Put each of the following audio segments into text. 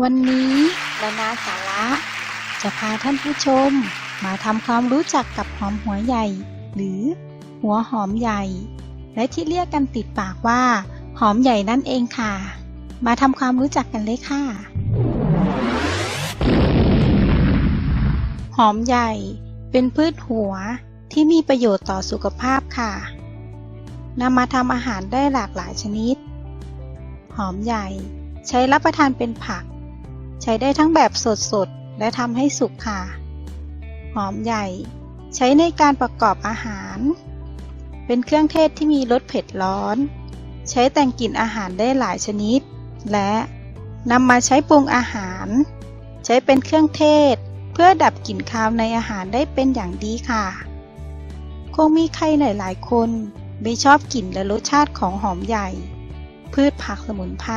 วันนี้นานาสาระจะพาท่านผู้ชมมาทำความรู้จักกับหอมหัวใหญ่ หรือหัวหอมใหญ่ และที่เรียกกันติดปากว่าหอมใหญ่นั่นเองค่ะ มาทำความรู้จักกันเลยค่ะ หอมใหญ่เป็นพืชหัวที่มีประโยชน์ต่อสุขภาพค่ะ นำมาทำอาหารได้หลากหลายชนิด หอมใหญ่ใช้รับประทานเป็นผัก ใช้ได้ทั้งแบบสดๆ และทำให้สุกค่ะ หอมใหญ่ใช้ในการประกอบอาหาร เป็นเครื่องเทศที่มีรสเผ็ดร้อน ใช้แต่งกลิ่นอาหารได้หลายชนิด และนำมาใช้ปรุงอาหาร ใช้เป็นเครื่องเทศเพื่อดับกลิ่นคาวในอาหารได้เป็นอย่างดีค่ะ คงมีใครหลายๆ คนไม่ชอบกลิ่นและรสชาติของหอมใหญ่ พืชผักสมุนไพร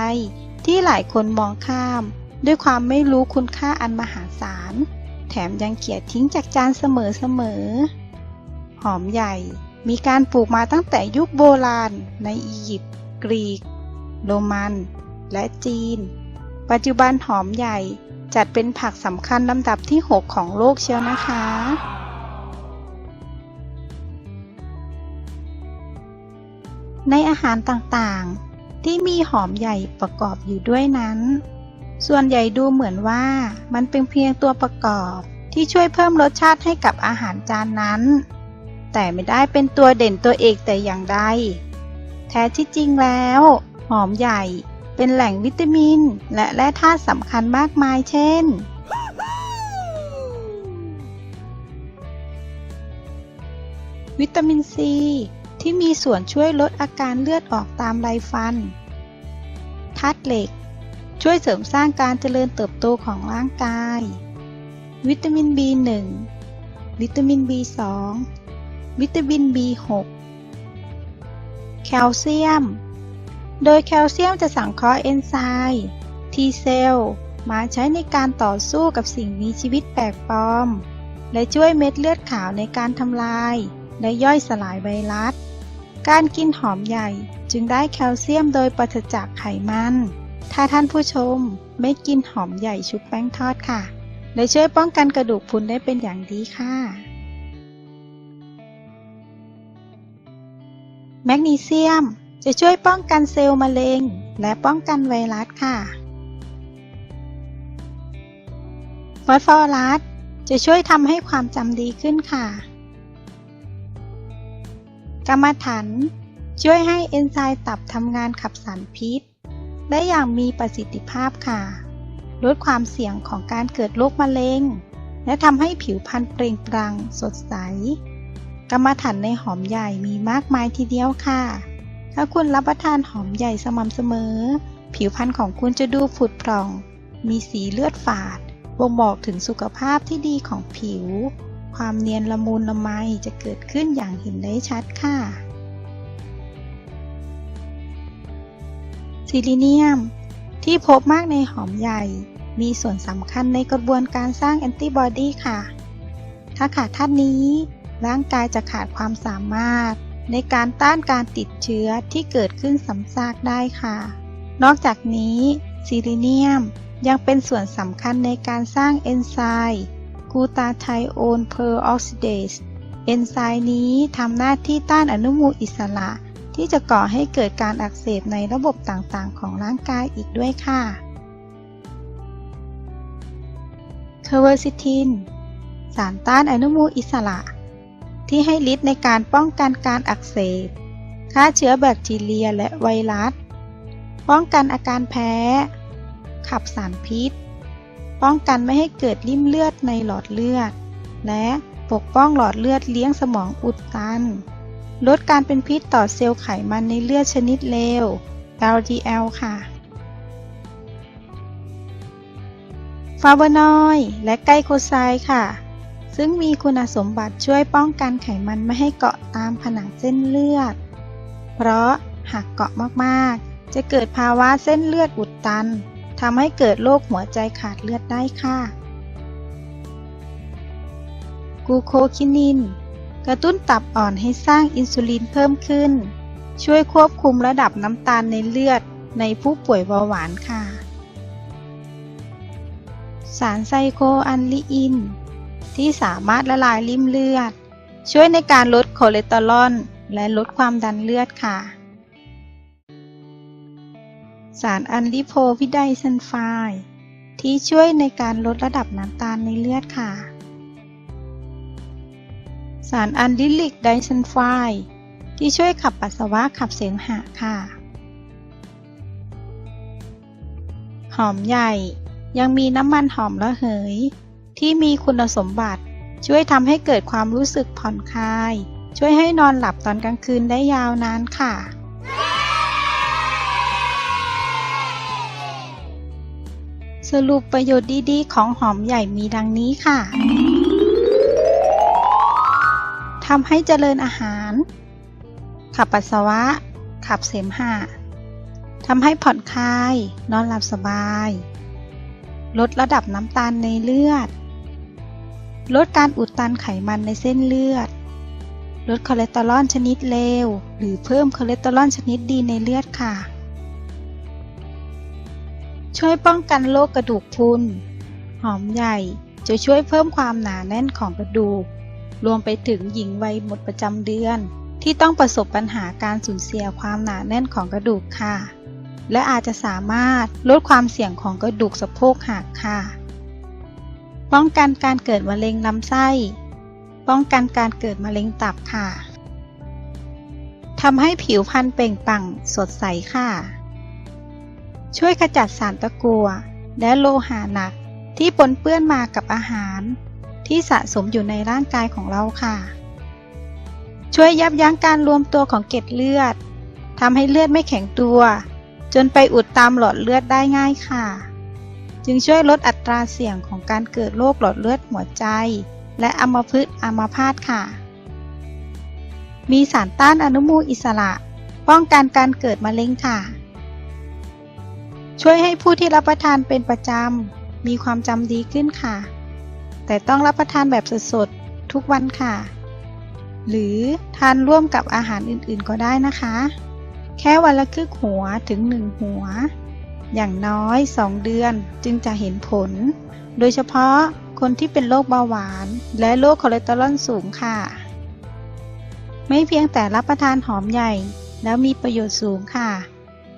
ที่หลายคนมองข้ามด้วยความไม่รู้คุณค่าอันมหาศาล แถมยังเขี่ยทิ้งจากจานเสมอๆ หอมใหญ่มีการปลูกมาตั้งแต่ยุคโบราณในอียิปต์ กรีก โรมัน และจีน ปัจจุบันหอมใหญ่จัดเป็นผักสำคัญลำดับที่หกของโลกเชียวนะคะ ในอาหารต่างๆ ที่มีหอมใหญ่ประกอบอยู่ด้วยนั้น ส่วนใหญ่ดูเหมือนว่ามันเป็นเพียงตัวประกอบที่ช่วยเพิ่มรสชาติให้กับอาหารจานนั้น แต่ไม่ได้เป็นตัวเด่นตัวเอกแต่อย่างใด แท้ที่จริงแล้ว หอมใหญ่เป็นแหล่งวิตามินและแร่ธาตุสำคัญมากมาย เช่น วิตามินซี ที่มีส่วนช่วยลดอาการเลือดออกตามไรฟัน ธาตุเหล็ก ช่วยเสริมสร้างการเจริญเติบโตของร่างกาย วิตามิน บี หนึ่ง วิตามิน บี สอง วิตามิน บี หก แคลเซียม โดยแคลเซียมจะสังเคราะห์เอนไซม์ T cell มาใช้ในการต่อสู้กับสิ่งมีชีวิตแปลกปลอม และช่วยเม็ดเลือดขาวในการทำลาย และย่อยสลายไวรัส การกินหอมใหญ่จึงได้แคลเซียมโดยปราศจากไขมัน ถ้าท่านผู้ชมไม่กินหอมใหญ่ชุบแป้งทอดค่ะ และช่วยป้องกันกระดูกพรุนได้เป็นอย่างดีค่ะ แมกนีเซียมจะช่วยป้องกันเซลล์มะเร็ง และป้องกันไวรัสค่ะ ฟอสฟอรัสจะช่วยทำให้ความจำดีขึ้นค่ะ กำมะถันช่วยให้เอนไซม์ตับทำงานขับสารพิษได้อย่างมีประสิทธิภาพค่ะ ลดความเสี่ยงของการเกิดโรคมะเร็ง และทำให้ผิวพรรณเปล่งปลั่งสดใส กำมะถันในหอมใหญ่มีมากมายทีเดียวค่ะ ถ้าคุณรับประทานหอมใหญ่สม่ำเสมอ ผิวพรรณของคุณจะดูผุดผ่อง มีสีเลือดฝาด บ่งบอกถึงสุขภาพที่ดีของผิว ความเนียนละมุนละไมจะเกิดขึ้นอย่างเห็นได้ชัดค่ะ ซีลิเนียม ที่พบมากในหอมใหญ่ มีส่วนสำคัญในกระบวนการสร้างแอนติบอดีค่ะ ถ้าขาดธาตุนี้ ร่างกายจะขาดความสามารถในการต้านการติดเชื้อที่เกิดขึ้นซ้ำซากได้ค่ะ นอกจากนี้ ซีลิเนียมยังเป็นส่วนสำคัญในการสร้างเอนไซม์กลูตาไทโอนเพอร์ออกซิเดส เอนไซม์นี้ทำหน้าที่ต้านอนุมูลอิสระที่จะก่อให้เกิดการอักเสบในระบบต่างๆ ของร่างกายอีกด้วยค่ะ เคอร์เวอร์ซิทิน สารต้านอนุมูลอิสระ ที่ให้ฤทธิ์ในการป้องกันการอักเสบ ฆ่าเชื้อแบคทีเรียและไวรัส ป้องกันอาการแพ้ ขับสารพิษ ป้องกันไม่ให้เกิดริ่มเลือดในหลอดเลือด และปกป้องหลอดเลือดเลี้ยงสมองอุดตัน ลดการเป็นพิษต่อเซลล์ไขมันในเลือดชนิดเลว แอลดีแอล ค่ะ ฟลาโวนอยด์และไกลโคไซด์ค่ะ ซึ่งมีคุณสมบัติช่วยป้องกันไขมันไม่ให้เกาะตามผนังเส้นเลือด เพราะหากเกาะมากๆ จะเกิดภาวะเส้นเลือดอุดตัน ทำให้เกิดโรคหัวใจขาดเลือดได้ค่ะ กลูโคคินิน กระตุ้นตับอ่อนให้สร้างอินซูลินเพิ่มขึ้น ช่วยควบคุมระดับน้ำตาลในเลือดในผู้ป่วยเบาหวานค่ะ ສານໄຊໂຄອັນລີອິນ ທີ່ສາມາດລະລາຍລິ້ມເລືອດ, ຊ່ວຍໃນການລົດຄໍເລສເຕີຣອນ ແລະ ລົດຄວາມດັນເລືອດຄ່ະ. ສານອັນລິໂພວິດໄດຊັນຟາຍ ທີ່ຊ່ວຍໃນການລົດລະດັບນ້ຳຕານໃນເລືອດຄ່ະ. ສານອັນລິລິກໄດຊັນຟາຍ ທີ່ຊ່ວຍຂັບປັດສະວະ, ຂັບເສມຫະຄ່ະ. ຫອມໃຫຍ່ຍັງມີນ້ຳມັນຫອມລະເຫີຍ ທີ່ມີຄຸນນະສົມບັດຊ່ວຍທຳໃຫ້ເກີດຄວາມຮູ້ສຶກຜ່ອນຄາຍ, ຊ່ວຍໃຫ້ນອນຫຼັບຕອນກາງຄືນໄດ້ຍາວນານຄ່ະ. ສະຫຼຸບປະໂຫຍດດີໆຂອງຫອມໃຫຍ່ມີດັ່ງນີ້ຄ່ະ. ທຳໃຫ້ຈະເລີນອາຫານ, ຂັບປັດສະວະ, ຂັບເສມຫະ, ທຳໃຫ້ຜ່ອນຄາຍ, ນອນຫຼັບສະບາຍ, ລົດລະດັບນ້ຳຕານໃນເລືອດ, ລົດການອຸດຕັນໄຂມັນໃນເສັ້ນເລືອດ, ລົດຄໍເລສເຕີຣອນຊະນິດເລວ ຫຼື ເພີ່ມຄໍເລສເຕີຣອນຊະນິດດີໃນເລືອດຄ່ະ. ຊ່ວຍປ້ອງກັນໂລກກະດູກພຸ່ນ. ຫອມໃຫຍ່ ຈະຊ່ວຍເພີ່ມຄວາມໜາແໜ້ນຂອງກະດູກ, ລວມໄປເຖິງຍິງໄວໝົດປະຈຳເດືອນ ທີ່ຕ້ອງປະສົບບັນຫາການສູນເສຍຄວາມໜາແໜ້ນຂອງກະດູກຄ່ະ ແລະ ອາດຈະສາມາດລົດຄວາມສ່ຽງຂອງກະດູກສະໂພກຫັກຄ່ະ. ປ້ອງກັນການເກີດມະເລັງລຳໄສ້, ປ້ອງກັນການເກີດມະເລັງຕັບຄ່ະ. ທຳໃຫ້ຜິວພັນເປັ່ງປັ່ງສົດໃສຄ່ະ. ຊ່ວຍຂະຈັດສານຕະກົ່ວ ແລະ ໂລຫະໜັກທີ່ປົນເປື້ອນມາກັບອາຫານທີ່ສະສົມຢູ່ໃນຮ່າງກາຍຂອງເຮົາຄ່ະ. ຊ່ວຍຢັບຢັ້ງການລວມຕົວຂອງເກັດເລືອດ, ທຳໃຫ້ເລືອດໄມ່ແຂງຕົວ ຈົນໄປອຸດຕາມຫຼອດເລືອດໄດ້ງ່າຍຄ່ະ. ຈຶ່ງຊ່ວຍລົດອັດຕາສ່ຽງຂອງການເກີດໂລກຫຼອດເລືອດຫົວໃຈ ແລະ ອຳມະພຶດອຳມະພາດຄ່ະ. ມີສານຕ້ານອະນຸມູນອິດສະຫຼະ ປ້ອງກັນການເກີດມະເລັງຄ່ະ. ຊ່ວຍໃຫ້ຜູ້ທີ່ຮັບປະທານເປັນປະຈຳມີຄວາມຈຳດີຂຶ້ນຄ່ະ, ແຕ່ຕ້ອງຮັບປະທານແບບສົດໆທຸກວັນຄ່ະ ຫຼື ທານຮ່ວມກັບອາຫານອື່ນໆກໍໄດ້ນະຄະ. ແຄ່ວັນລະຄຶກຫົວເຖິງໜຶ່ງຫົວ, ຢ່າງນ້ອຍສອງເດືອນຈຶ່ງຈະເຫັນຜົນ. ໂດຍສະເພາະຄົນທີ່ເປັນໂລກເບົາຫວານ ແລະ ໂລກຄໍເລສເຕີຣອນສູງຄ່ະ. ໄມ່ພຽງແຕ່ຮັບປະທານຫອມໃຫຍ່ແລ້ວມີປະໂຫຍດສູງຄ່ະ,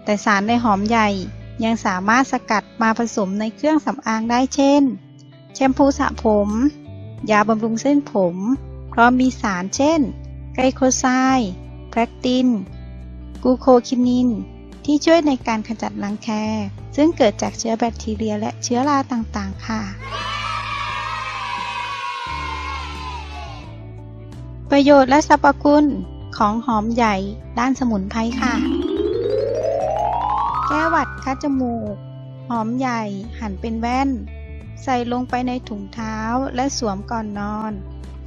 ແຕ່ສານໃນຫອມໃຫຍ່ຍັງສາມາດສະກັດມາປະສົມໃນເຄື່ອງສຳອາງໄດ້ ເຊັ່ນ ແຊມພູສະຜົມ, ຢາບຳລຸງເສັ້ນຜົມ, ພ້ອມມີສານເຊັ່ນ ໄກໂຄໄຊ, ແພລັກຕິນ, ກູໂຄຄິນິນ ທີ່ຊ່ວຍໃນການຂະຈັດລັງແຄ ຊຶ່ງເກີດຈາກເຊື້ອແບັກທີເຣຍ ແລະ ເຊື້ອລາຕ່າງໆຄ່ະ. ປະໂຫຍດ ແລະ ສັບພະຄຸນຂອງຫອມໃຫຍ່ດ້ານສະໝຸນໄພຄ່ະ. ແກ້ຫວັດຄັດຈະມູກ. ຫອມໃຫຍ່ ຫັນເປັນແວ່ນ, ໃສ່ລົງໄປໃນຖົງເທົ້າ ແລະ ສວມກ່ອນນອນ.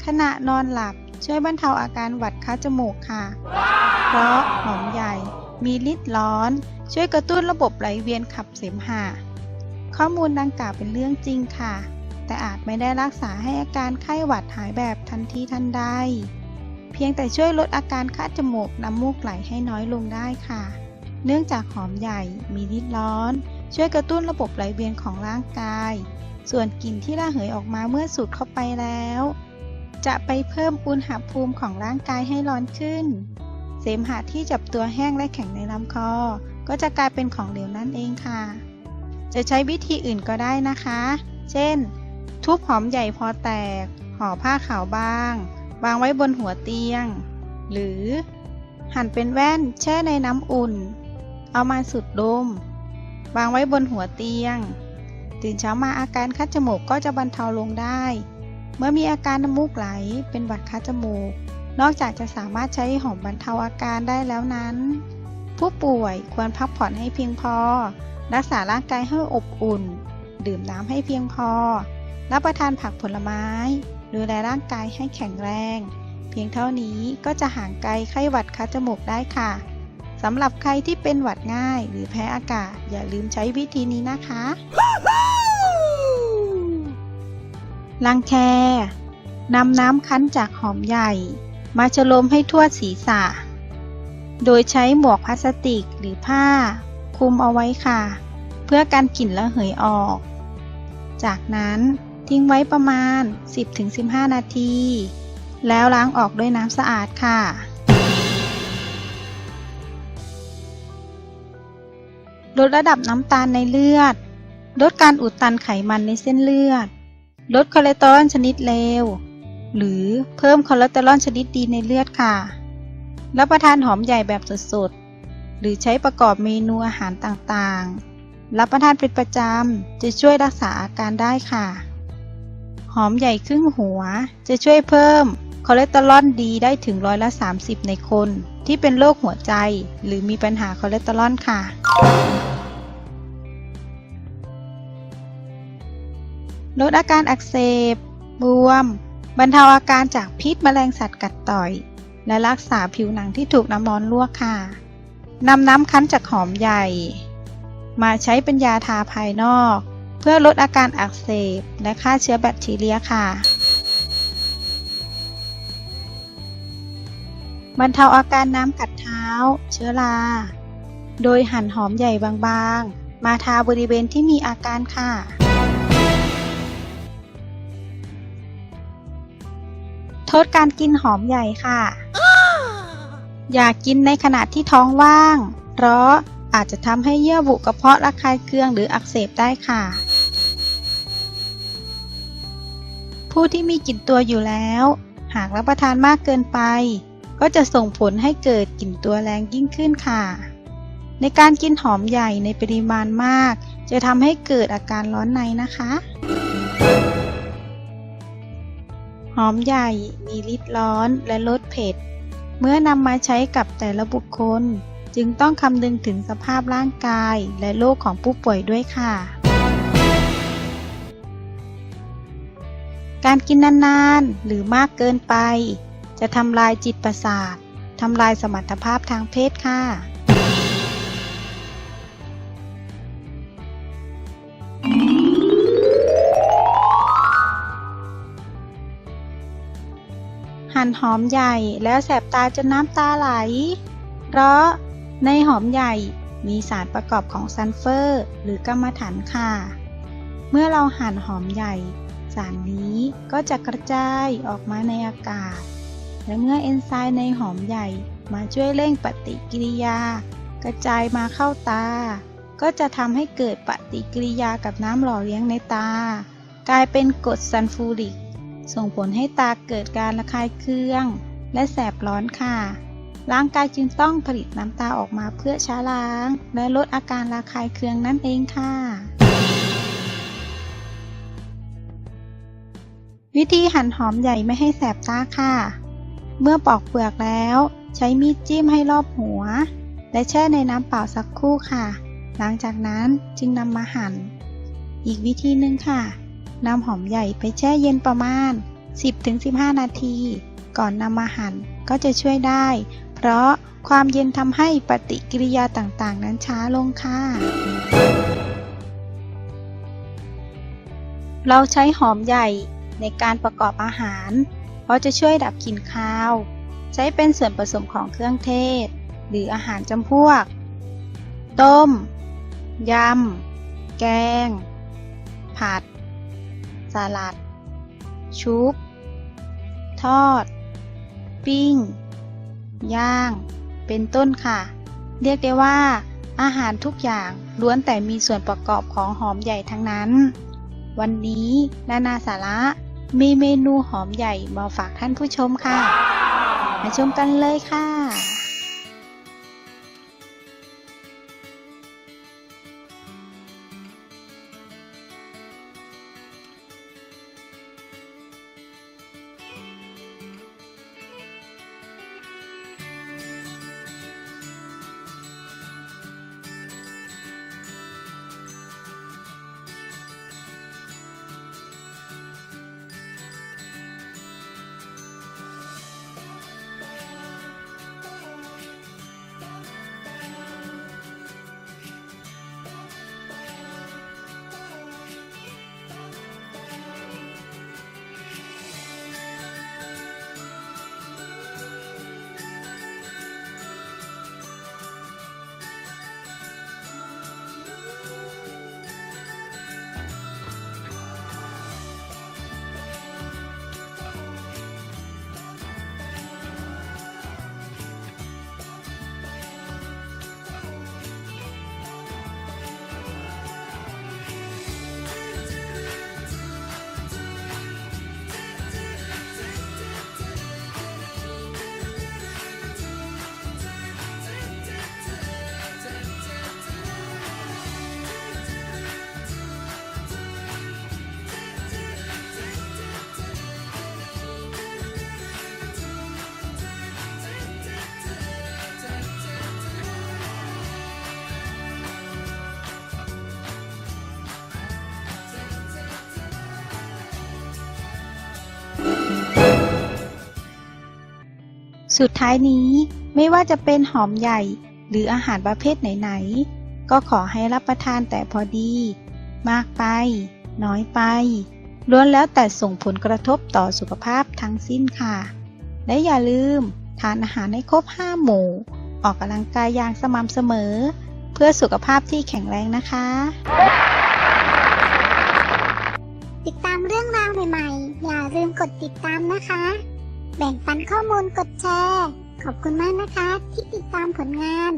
ຂະນະນອນຫຼັບ ຊ່ວຍບັນເທົາອາການຫວັດຄັດຈະມູກຄ່ະ ເພາະຫອມໃຫຍ່ມີລິດຮ້ອນ ຊ່ວຍກະຕຸ້ນລະບົບໄຫຼວຽນຂັບເສມຫະ. ຂໍ້ມູນດັ່ງກ່າວເປັນເລື່ອງຈິງຄ່ະ, ແຕ່ອາດໄມ່ໄດ້ຮັກສາໃຫ້ອາການໄຂ້ຫວັດຫາຍແບບທັນທີທັນໃດ, ພຽງແຕ່ຊ່ວຍລົດອາການຄັດຈະມູກ, ນ້ຳມູກໄຫຼໃຫ້ນ້ອຍລົງໄດ້ຄ່ະ. ເນື່ອງຈາກຫອມໃຫຍ່ມີລິດຮ້ອນ ຊ່ວຍກະຕຸ້ນລະບົບໄຫຼວຽນຂອງຮ່າງກາຍ, ສ່ວນກິ່ນທີ່ລະເຫີຍອອກມາເມື່ອສູດເຂົ້າໄປແລ້ວ ຈະໄປເພີ່ມອຸນຫະພູມຂອງຮ່າງກາຍໃຫ້ຮ້ອນຂຶ້ນ. ເສມຫະທີ່ຈັບຕົວແຫ້ງ ແລະ ແຂງໃນລຳຄໍ ກໍຈະກາຍເປັນຂອງເຫຼວນັ້ນເອງຄ່ະ. ຈະໃຊ້ວິທີອື່ນກໍໄດ້ນະຄະ ເຊັ່ນ ທຸບຫອມໃຫຍ່ພໍແຕກ, ຫໍ້ຜ້າຂາວບາງ, ວາງໄວ້ບົນຫົວຕຽງ ຫຼື ຫັນເປັນແວ່ນແຊ່ໃນນ້ຳອຸ່ນ, ເອົາມາສູດດົມ, ວາງໄວ້ບົນຫົວຕຽງ. ຕື່ນເຊົ້າມາອາການຄັດຈະມູກກໍຈະບັນເທົາລົງໄດ້. ເມື່ອມີອາການນ້ຳມູກໄຫຼ, ເປັນຫວັດຄັດຈະມູກ, ນອກຈາກຈະສາມາດໃຊ້ຫອມບັນເທົາອາການໄດ້ແລ້ວນັ້ນ, ຜູ້ປ່ວຍຄວນພັກຜ່ອນໃຫ້ພຽງພໍ, ຮັກສາຮ່າງກາຍໃຫ້ອົບອຸ່ນ, ດື່ມນ້ຳໃຫ້ພຽງພໍ, ຮັບປະທານຜັກຜົນລະໄມ້, ດູແລຮ່າງກາຍໃຫ້ແຂງແຮງ. ພຽງເທົ່ານີ້ກໍຈະຫ່າງໄກໄຂ້ຫວັດຄັດຈະມູກໄດ້ຄ່ະ. ສຳລັບໃຄທີ່ເປັນຫວັດງ່າຍ ຫຼື ແພ້ອາກາດ, ຢ່າລືມໃຊ້ວິທີນີ້ນະຄະ. ລັງແຄ ນຳນ້ຳຄັ້ນຈາກຫອມໃຫຍ່ມາຈະລົມໃຫ້ທົ່ວສີສະ, ໂດຍໃຊ້ໝວກພລາສຕິກ ຫຼື ຜ້າຄຸມເອົາໄວ້ຄ່ະ ເພື່ອກັນກິ່ນລະເຫີຍອອກ. ຈາກນັ້ນ ຖິ້ມໄວ້ປະມານ ສິບເຖິງສິບຫ້ານາທີ ແລ້ວລ້າງອອກດ້ວຍນ້ຳສະອາດຄ່ະ. ລົດລະດັບນ້ຳຕານໃນເລືອດ, ລົດການອຸດຕັນໄຂມັນໃນເສັ້ນເລືອດ, ລົດຄໍເລສເຕີຣອນຊະນິດເລວ ຫຼື ເພີ່ມຄໍເລສເຕີຣອນຊະນິດດີໃນເລືອດຄ່ະ. ຮັບປະທານຫອມໃຫຍ່ແບບສົດໆ ຫຼື ໃຊ້ປະກອບເມນູອາຫານຕ່າງໆ. ຮັບປະທານເປັນປະຈຳ ຈະຊ່ວຍລັກສາອາການໄດ້ຄ່ະ. ຫອມໃຫຍ່ຄຶ່ງຫົວ ຈະຊ່ວຍເພີ່ມຄໍເລສເຕີຣອນດີໄດ້ເຖິງຮ້ອຍລະສາມສິບໃນຄົນທີ່ເປັນໂລກຫົວໃຈ ຫຼື ມີບັນຫາຄໍເລສເຕີຣອນຄ່ະ. ລົດອາການອັກເສບ, ບວມ, ບັນເທົາອາການຈາກພິດມະແລງສັດກັດຕ່ອຍ ແລະ ລັກສາຜິວໜັງທີ່ຖືກນ້ຳຮ້ອນລວກຄ່ະ. ນຳນ້ຳຄັ້ນຈາກຫອມໃຫຍ່ມາໃຊ້ເປັນຢາທາພາຍນອກ ເພື່ອລົດອາການອັກເສບ ແລະ ຂ້າເຊື້ອແບັກທີເຣຍຄ່ະ. ບັນເທົາອາການນ້ຳກັດເທົ້າ, ເຊື້ອລາ ໂດຍຫັນຫອມໃຫຍ່ບາງໆ ມາທາບໍລິເວນທີ່ມີອາການຄ່ະ. ທົດການກິນຫອມໃຫຍ່ຄ່ະ. ຢ່າກິນໃນຂະນະທີ່ທ້ອງວ່າງ ເພາະອາດຈະທຳໃຫ້ເຍື່ອບຸກະເພາະລະຄາຍເຄືອງ ຫຼື ອັກເສບໄດ້ຄ່ະ. ຜູ້ທີ່ມີກິ່ນຕົວຢູ່ແລ້ວ ຫາກຮັບປະທານມາກເກີນໄປ ກໍຈະສົ່ງຜົນໃຫ້ເກີດກິ່ນຕົວແຮງຍິ່ງຂຶ້ນຄ່ະ. ໃນການກິນຫອມໃຫຍ່ໃນປະລິມານມາກ ຈະທຳໃຫ້ເກີດອາການຮ້ອນໃນນະຄະ. ຫອມໃຫຍ່ມີລິດຮ້ອນ ແລະ ລົດເຜັດ. ເມື່ອນຳມາໃຊ້ກັບແຕ່ລະບຸກຄົນ ຈຶ່ງຕ້ອງຄຳນຶງເຖິງສະພາບຮ່າງກາຍ ແລະ ໂລກຂອງຜູ້ປ່ວຍດ້ວຍຄ່ະ. ການກິນນານໆ ຫຼື ມາກເກີນໄປ ຈະທຳລາຍຈິດປະສາດ, ທຳລາຍສະມັດຖະພາບທາງເພດຄ່ະ. ຫັນຫອມໃຫຍ່ແລ້ວແສບຕາຈົນນ້ຳຕາໄຫຼ ເພາະໃນຫອມໃຫຍ່ມີສານປະກອບຂອງຊັນເຟີ ຫຼື ກຳມະຖັນຄ່ະ. ເມື່ອເຮົາຫັນຫອມໃຫຍ່ ສານນີ້ກໍຈະກະຈາຍອອກມາໃນອາກາດ ແລະ ເມື່ອເອັນໄຊໃນຫອມໃຫຍ່ມາຊ່ວຍເລັ່ງປະຕິກິລິຍາກະຈາຍມາເຂົ້າຕາ ກໍຈະທຳໃຫ້ເກີດປະຕິກິລິຍາກັບນ້ຳຫຼໍ່ລ້ຽງໃນຕາ ກາຍເປັນກົດຊັນຟູຣິກ ສົ່ງຜົນໃຫ້ຕາເກີດການລະຄາຍເຄືອງ ແລະ ແສບຮ້ອນຄ່ະ. ຮ່າງກາຍຈຶ່ງຕ້ອງຜະລິດນ້ຳຕາອອກມາເພື່ອຊະລ້າງ ແລະ ລົດອາການລະຄາຍເຄືອງນັ້ນເອງຄ່ະ. ວິທີຫັນຫອມໃຫຍ່ໄມ່ໃຫ້ແສບຕາຄ່ະ. ເມື່ອປອກເປືອກແລ້ວ ໃຊ້ມີດຈິ້ມໃຫ້ລອບຫົວ ແລະ ແຊ່ໃນນ້ຳເປົ່າສັກຄູ່ຄ່ະ. ຫຼັງຈາກນັ້ນຈຶ່ງນຳມາຫັນ. ອີກວິທີໜຶ່ງຄ່ະ, ນຳຫອມໃຫຍ່ໄປແຊ່ເຢັນປະມານສິບເຖິງສິບຫ້ານາທີ ກ່ອນນຳມາຫັນກໍຈະຊ່ວຍໄດ້ ເພາະ ຄວາມເຢັນທຳໃຫ້ປະຕິກິລິຍາຕ່າງໆນັ້ນຊ້າລົງຄ່ະ. ເຮົາໃຊ້ຫອມໃຫຍ່ໃນການປະກອບອາຫານ ເພາະຈະຊ່ວຍດັບກິ່ນຄາວ. ໃຊ້ເປັນສ່ວນປະສົມຂອງເຄື່ອງເທດ ຫຼື ອາຫານຈຳພວກ ຕົ້ມ, ຢຳ, ແກງ, ຜັດ, ສະຫຼັດ, ຊຸບ, ທອດ, ປີ້ງ, ຍ່າງ ເປັນຕົ້ນຄ່ະ. ຮຽກໄດ້ວ່າອາຫານທຸກຢ່າງລ້ວນແຕ່ມີສ່ວນປະກອບຂອງຫອມໃຫຍ່ທັງນັ້ນ. ວັນນີ້ນານາສາລະມີເມນູຫອມໃຫຍ່ມາຝາກທ່ານຜູ້ຊົມຄ່ະ. ມາຊົມກັນເລີຍຄ່ະ. สุดท้ายนี้ ไม่ว่าจะเป็นหอมใหญ่ หรืออาหารประเภทไหนๆ ก็ขอให้รับประทานแต่พอดี มากไป น้อยไป ล้วนแล้วแต่ส่งผลกระทบต่อสุขภาพทั้งสิ้นค่ะ และอย่าลืมทานอาหารให้ครบห้าหมู่ ออกกำลังกายอย่างสม่ำเสมอ เพื่อสุขภาพที่แข็งแรงนะคะ ติดตามเรื่องราวใหม่ๆ อย่าลืมกดติดตามนะคะ แบ่งปันข้อมูล กดแชร์ ขอบคุณมากนะคะที่ติดตามผลงาน